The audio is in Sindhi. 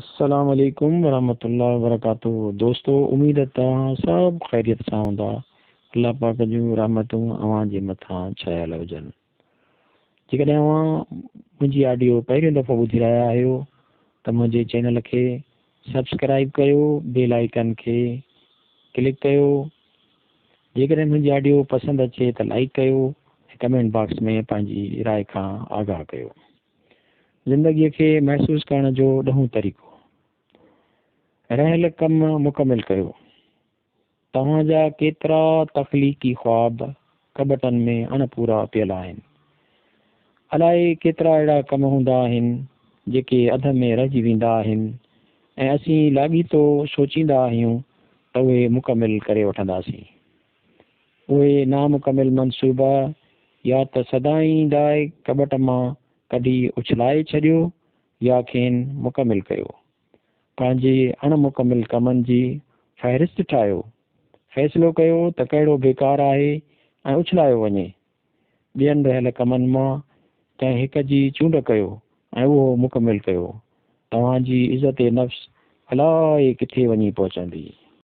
السلام عليڪم ورحمة الله وبرڪاته دوستو اميد ته توهان سڀ خيريت سان هوندا الله پاڪ جون رحمتون اوهان جي مٿان ڇانيل هجن جيڪڏهن اوهان منهنجي آڊيو پهريون دفعو ٻڌي رهيا آهيو ته منهنجي چينل کي سبسڪرائب ڪيو بيل آئيڪن کي ڪلڪ ڪيو جيڪڏهن منهنجي آڊيو پسند اچي ته لائيڪ ڪيو ۽ ڪمينٽ باڪس ۾ پنهنجي راء کان آگاهه ڪيو. زندگيء کي محسوس ڪرڻ جو ڏهون طريقو. رهيل ڪم مڪمل ڪيو. توهان جا ڪيترا تخليقي خواب ڪٻٽن ۾ اڻ پورا پيل آهن. الائي ڪيترا اهڙا ڪم هوندا آهن جيڪي اڌ ۾ رهجي ويندا آهن ۽ اسين لاڳيتو سوچيندا آهيون ته اهي مڪمل ڪري وٺنداسين. اهي نامڪمل منصوبا يا ته سدائين لاء ڪٻٽ مان ڪڍي اڇلائي ڇڏيو يا کين مڪمل ڪيو. پنهنجي اڻ مڪمل ڪمن جي فهرست ٺاهيو. فيصلو ڪيو ته ڪهڙو بيڪار آهي ۽ اڇلايو وڃي. ٻين رهيل ڪمن مان ڪنهن هڪ جي چونڊ ڪيو ۽ اهو مڪمل ڪيو. توهان جي عزت نفس الائي ڪٿي وڃي پهچندي.